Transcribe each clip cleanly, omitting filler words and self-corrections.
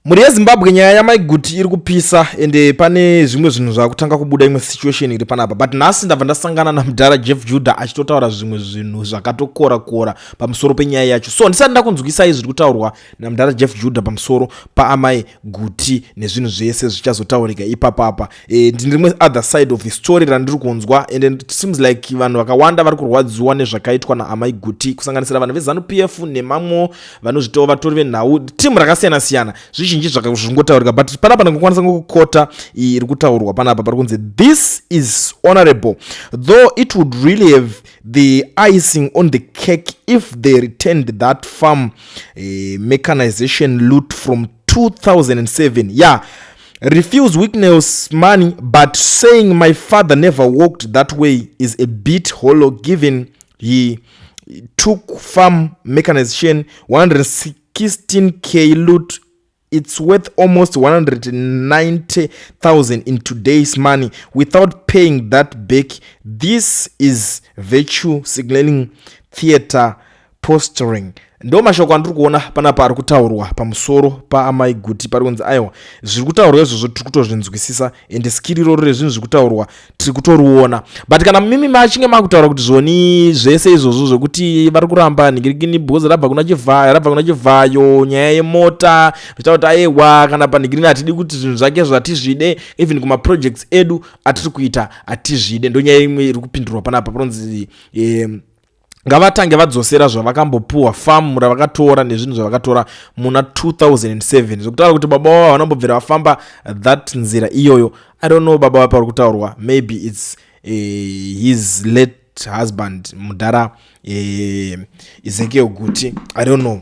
Mhuri yeZimbabwe, nyaya yaMaiguti iri kupisa, ende pane zvimwe zvinhu zvakutanga kubuda, imwe situation iri panapa. But nhasi ndabva ndasangana namudhara Jeff Judah achitotaura zvimwe zvinhu zvakatokora kora pamusoro penyaya yacho. So ndisati ndakunzwisai zviri kutaurwa namudhara Jeff Judah pamusoro paamai Guti nezvinhu zvese zvichazotaurika ipapapa, ndine rimwe other side of the story randiri kunzwa, and it seems like vanhu vakawanda vari kurwadziwa nezvakaitwa naamai Guti, kusanganisira vanhu veZANU PF nemamwe vanozvitawo vatori venhau, timu rakasiyana siyana. Zvizhinji zvingotaurika, but panapa ndingokwanisa ngokukota iri kutaurwa panapa. Pari kunzi, "This is honorable, though it would really have the icing on the cake if they returned that farm mechanization loot from 2007. Yeah, refuse Wicknell's money, but saying my father never walked that way is a bit hollow, given he took farm mechanization 116K loot. It's worth almost 190,000 in today's money without paying that back. This is virtue signaling, theater, posturing." Ndo mashoko andiri kuona panapa ari kutaurwa pamusoro paamai Guti. Pari kunzi, aiwa, zviri kutaurwa izvozvo tiri kutozvinzwisisa, ende skiri iroro rezvinhu zviri kutaurwa tiri kutoriona. But kana mimi machinge makutaura kuti zvoni zvese izvozvo zvekuti vari kuramba nhingirikini bhozi rabva kuna Chivhayo, rabva kuna Chivhayo, nyaya yemota, zvichitaura kuti aiwa, kana panhingirini hatidi kuti zvinhu zvake zvatizvide, even kumaprojects edu atiri kuita hatizvide. Ndo nyaya imwe iri kupindurwa panapa. Panonzi ngavatange vadzosera zvavakambopuhwa, famu ravakatora nezvinhu zvavakatora muna 2007, zvekutaura kuti baba vavo vanambobvira vafamba that nzira iyoyo. I don't know baba vapi vari kutaurwa. Maybe it's his late husband, mudhara Ezekiel Guti. I don't know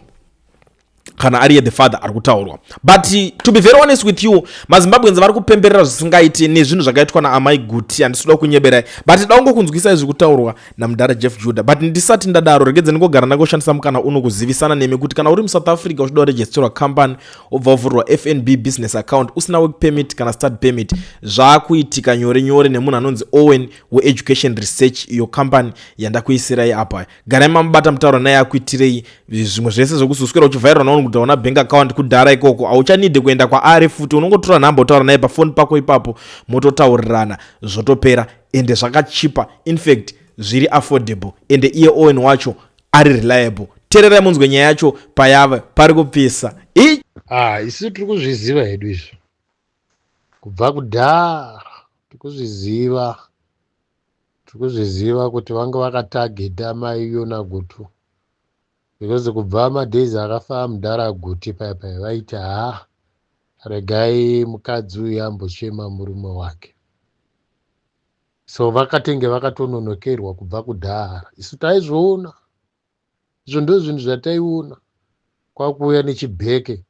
kana ariye the father ari kutaurwa. But to be very honest with you, maZimbabweans vari kupemberera zvisingaiti nezvinhu zvakaitwa naamai Guti. Handisi kuda kunyeberai, but da kungokunzwisai zviri kutaurwa namudhara Jeff Judah. But ndisati ndadaro, regedze ndingogara ndangoshandisa mukana uno kuzivisana nemi kuti kana uri muSouth Africa uchida kuregisterwa company, wobva wavhurirwa FNB business account, usina work permit kana study permit, zvaakuitika nyore nyore nemunhu anonzi Owen weEducation Research, iyo company yandakuisirai apa. Garai mamubata, mutaura naye, akuitirei zvimwe zvese zvekuzoswera uchivhairwa naoni kuti hauna bank account kudhara ikoko. Hauchanidhe kuenda kwaari futi, unongotora nhamba, utaura naye pafoni pako ipapo, mototaurirana, zvotopera. Ende zvakachipa, infact zviri affordable, ende iye Owen wacho ari reliable. Teererai munzwe nyaya yacho payava pari kupisa. Ah, isu tiri kuzviziva hedu izvo kubva kudhara. Tiri kuzviziva, tiri kuzviziva kuti vange vakatageta maiYona Gutu, because kubva madays akafa mudhara Guti paya paya, vaiti, "Ha, regai mukadzi uyu ambochema murume wake." So vakatenge vakatononokerwa kubva kudhara. Isu taizviona izvo, ndo zvinhu zvataiona. Kwakuuya nechibheke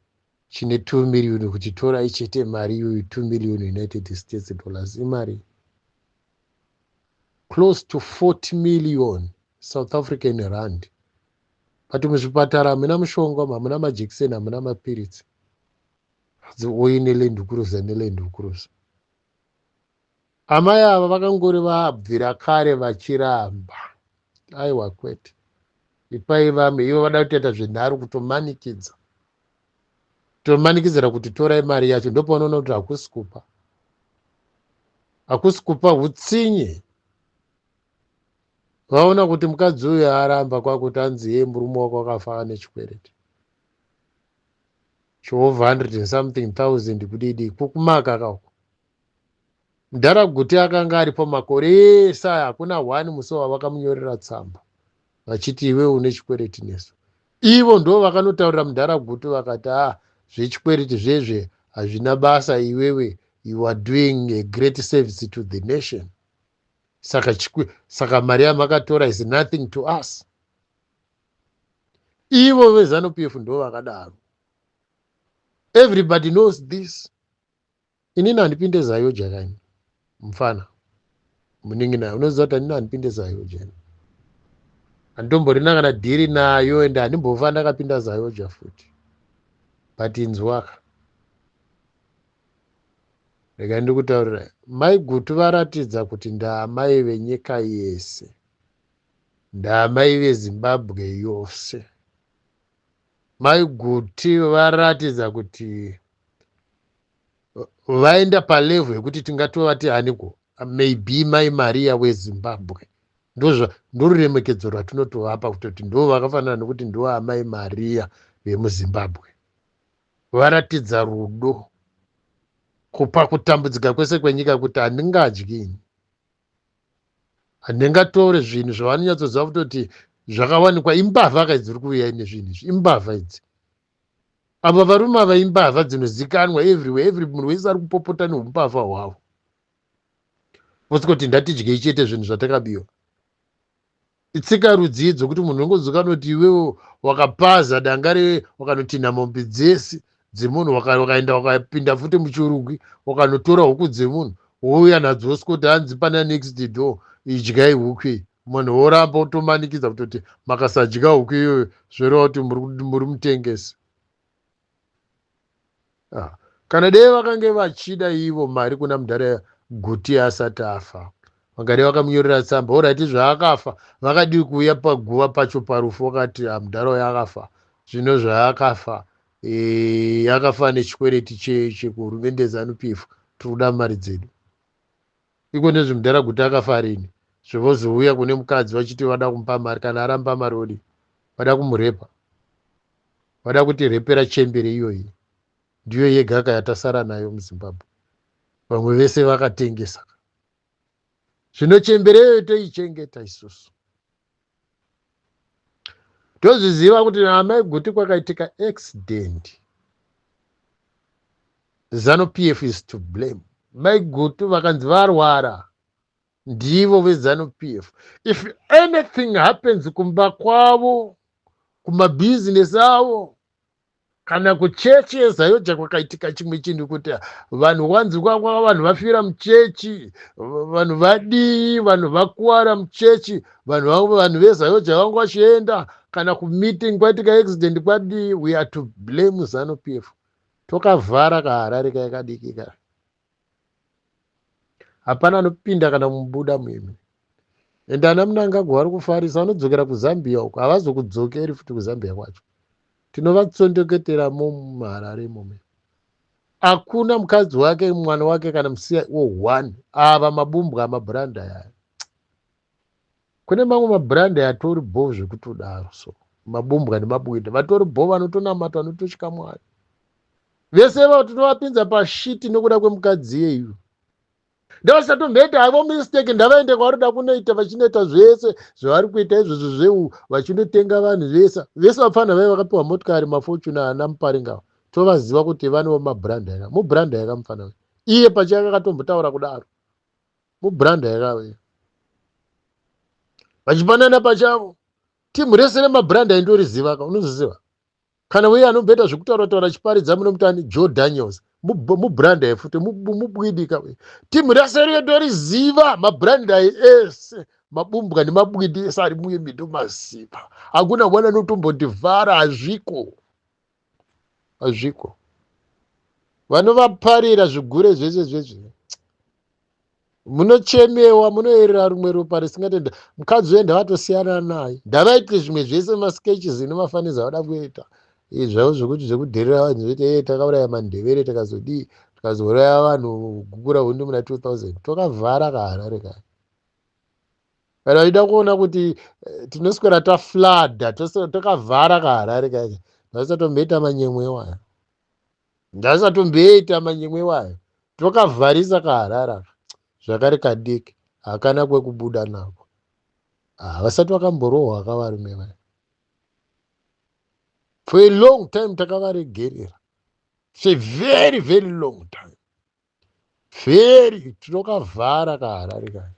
chine 2 million kuti torai chete mari iyoyo. 2 million United States dollars imari close to 40 million South African rand. But muzvipatara hamuna mushonga, hamuna majekiseni, hamuna mapiritsi. Oine Land Cruiser neLand Cruiser. Amai ava vakangori vabvira kare vachiramba, aiwa, kwete, ipai vamwe. Ivo vada kutoita zvenharo, kutomanikidza, tomanikidzira kuti torai mari yacho. Ndopaunoona kuti hakusi kupa, hakusi kupa, utsinye. Vaona kuti mukadzi uyu aramba, kwakuti anzi, "Ye, murume wako akafa nechikwereti cheover hundred and something thousand." Kudidi kukumaka kako. Mudhara Guti akanga aripo makore ese aya, hakuna one musi wavakamunyorera tsamba vachiti, "Iwe une chikwereti nesu." Ivo ndo vakanotaurira mudhara Guti, vakati, "A, zvechikwereti zvezve hazvina basa. Iwewe, you are doing a great service to the nation, saka mari yamakatora is nothing to us." Ivo veZANU PF ndo vakadaro. Everybody knows this. Inini handipinde ZAOGA kani, mufana muningi naye unoziva kuti hanini handipinde ZAOGA, handitomborina kana dhiri nayo, ende handimbofa ndakapinda ZAOGA futi. But inzwaka, regai ndikutaurira. Mai Gutu varatidza kuti ndaamai venyika yese, ndaamai veZimbabwe yose. Mai Guti varatidza kuti Vaenda palevel yekuti tingatovati aniko, maybe Mai Maria weZimbabwe. Ndoruremekedzo rwatinotovapa, kutoti ndo vakafanana nekuti ndo Amai Maria vemuZimbabwe. Varatidza rudo kupa kutambudzika kwese kwenyika, kuti handingadyi ini, handingatore zvinhu zvavanonyatsoziva kutoti zvakawanikwa. Imbavha kai dziri kuuya nezvinhu izvi, imbavha idzi. Ava varume ava imbavha dzinozikanwa everywhere. Every munhu wese ari kupopota neumbavha hwavo. Vosika kuti ndatidyei chete zvinhu zvatakabiwa. Itsika rudzii dzokuti munhu unongozikanwa kuti iwewo wakapaza danga re, wakanotinha mombe dzese dzemunhu, wakaenda wakapinda futi muchurugwi, wakanotora huku dzemunhu, wouya nadzo, wosika kuti hanzi pana next door, idyai huku iyi. Munhu woramba, otomanikidza kutoti makasadya huku iyoyo zvoreva kuti muri mutengesi. Ah, kana dei vakange vachida ivo mari kuna mudhara Guti asati afa, vangadei vakamunyorera tsamba. Alright, zvaakafa, vakadii kuuya paguva pacho parufu, vakati mudhara uyo akafa, zvino zvaakafa, akafa nechikwereti chekuhurumende ZANU PF, tiri kuda mari dzedu. Iko nezvemudhara Guti akafa rini, zvovozouya kune mukadzi vachiti vada kumupa mari? Kana aramba mari odi vada kumurepa, vada kuti repera chembere iyoyi. Ndiyo yega ka yatasara nayo muZimbabwe, vamwe vese vakatengesa. Zvino chembere iyoyo toichengeta isusu. Tozviziva kuti amai Guti kwakaitika accident, ZANU PF is to blame. Mai Guti vakanzi varwara, ndivo veZANU PF. If anything happens kumba kwavo, kumabhizinesi avo, kana kuchechi yeZAOGA kwakaitika chimwe chinhu, kuti vanhu wanzi kwakwa vanhu vafira muchechi, vanhu vadii, vanhu vakuwara muchechi, vanhu veZAOGA vangu vachienda kana kumeeting, kwaitika accident, kwadii, we are to blame ZANU PF. Tokavhara kaHarare kaikadiki ka, hapana anopinda kana mubuda muimi. Ende ana Mnangagwa vari kufarisa, vanodzokera kuZambia uko, havazokudzokeri futi kuZambia kwacho. Tinovatsondoketeramo muHarare imomo. Hakuna mukadzi wake, mwana wake, kana musiya wo1. Ava mabumbwa amabhuranda aya. Kune mamwe mabhuranda atori bho zvekutodaro. So mabumbwa nemabwida vatori bho, vanotonamata, vanototya Mwari. Vese vavo tinovapinza pashiti nokuda kwemukadzi iyeyu. Ndavasatomboita havo mistake, ndavaende kwavarida kunoita, vachinoita zvese zvavari kuita izvozvo zveu, vachinotenga vanhu vese vese. Vapfana vai vakapiwa motikari, maFortuner, ana Muparinga, tovaziva kuti vanewo mabhuranda yaka mubhuranda yakamufana iye pachake akatombotaura kudaro, mubhuranda yakave vachipanana pachavo. Timu rese remabhuranda indoriziva ka, unozviziva. Kana uye anomboita zvekutaura taura achiparidza, munomutani Joe Daniels, mubhuranda yefuti, mubwidi ka. Timu rese riyo toriziva, mabhuranda ese, mabumbwa nemabwidi ese ari muye ndomaziva. Hakuna mwana anotombondivhara, hazviko, hazviko. Vanovaparira zvigure zvese zvese, munochemewa, munoerera rumwe ropa risingatenda. Mukadzi uye ndavatosiyana naye, ndavaite zvimwe zvese, masketches nemafanisi avada kuita zvavo zvekuti zvekudherera vanhu, zvoti e takauraya Mandevere, takazodii, tikazouraya vanhu Gukurahundi muna 2000. Tokavhara kaHarare kaya. Kana vaida kuona kuti tinoswera taflada, tokavhara kaHarare kaya. Ndaisatomboita manyemwe iwayo, ndaisatomboita manyemwe iwayo. Tokavharisa kaHarare aka zvakare kadiki, hakana kwekubuda nako. Havasati vakamborohwa kavarume vaya. For a long time takavaregerera, for a very very long time, very. Tinokavhara kaHarare kaya.